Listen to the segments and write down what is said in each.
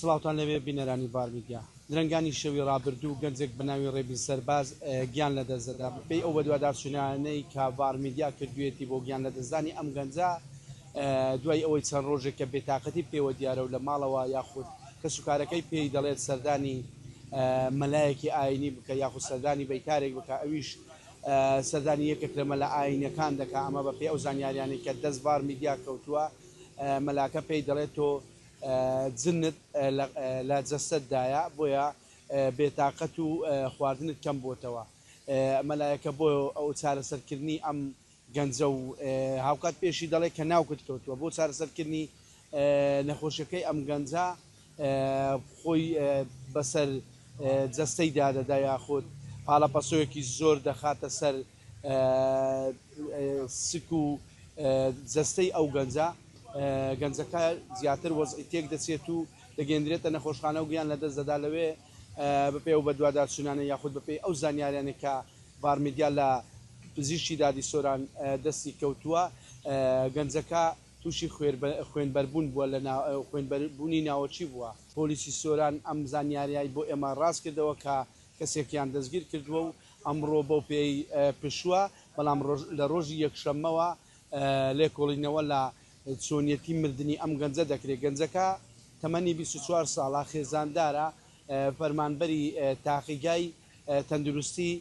سڵاوتان لێبێ بینەرانی ڤار میدیا. درەنگانی شەوی ڕابردوو گەنجێک بە ناوی ڕێبین سەرباز گیان لەدەست دەدا. بەپێی ئەو بەدواداچوونانەی کە ڤار میدیا کردوویەتی بۆ گیان لەدەستدانی ئەم گەنجە دوای ئەوەی چەند ڕۆژێکە بێتاقەتی پێوە دیارە و لە ماڵەوە یاخود کەسوکارەکەی پێی دەڵێت سەردانی مەلایەکی ئاینی بکە یاخود سەردانی بەیتارێک بکە ئەویش سەردانی یەکێک لە مەلا ئاینیەکان دەکا ئەمە بەپێی ئەو زانیاریانەی کە دەست ڤار میدیا کەوتووە مەلاکە پێی دەڵێت تۆ جنت لە جەستەتدایە بۆیە بێتاقەت و خواردنت کەم بۆتەوە مەلایەکە بۆ ئەو چارەسەرکردنی ئەم گەنجە و هاوکات پێشی دەڵێت کە ناوکت کەوتووە بۆ چارەسەرکردنی نەخۆشیەکەی ئەم گەنجە خۆی بەسەر جەستەی دادەدا یاخود پاڵەپەسۆیەکی زۆر دەخاتە سەر سک و جەستەی ئەو گەنجە، گەنجەکە زیاتر وەزعی تێک دەچێت و دەگەیەندرێتە نەخۆشخانە و گیان لەدەست دەدا لەوێ بەپێی ئەو بەدواداچوونانە یاخود بەپێی ئەو زانیاریانەی کە ڤار میدیا لە پزیشکی دادی سۆران دەستی کەوتووە گەنجەکە تووشی خوێنبەربوون بووە لە خوێنبەربوونی ناوەکی بووە. پۆلیسی سۆران ئەم زانیاریای بۆ ئێمە ڕاست کردەوە کە کەسێکیان دەستگیر کردووە و ئەمڕۆ بەو پێیەی پشووە، بەڵام لە ڕۆژی یەکشەممەوە لێکۆڵینەوە لە چۆنیەتی مردنی ئەم گەنجە دەکرێت. گەنجەکە تەمەنی 24 ساڵە، خێزاندارە، فەرمانبەری تاقیگای تەندروستی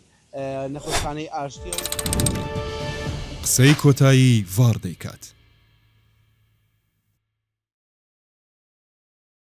نەخۆشخانەی ئاشتییە و. قسەی کۆتایی ڤاڕ دەیکات.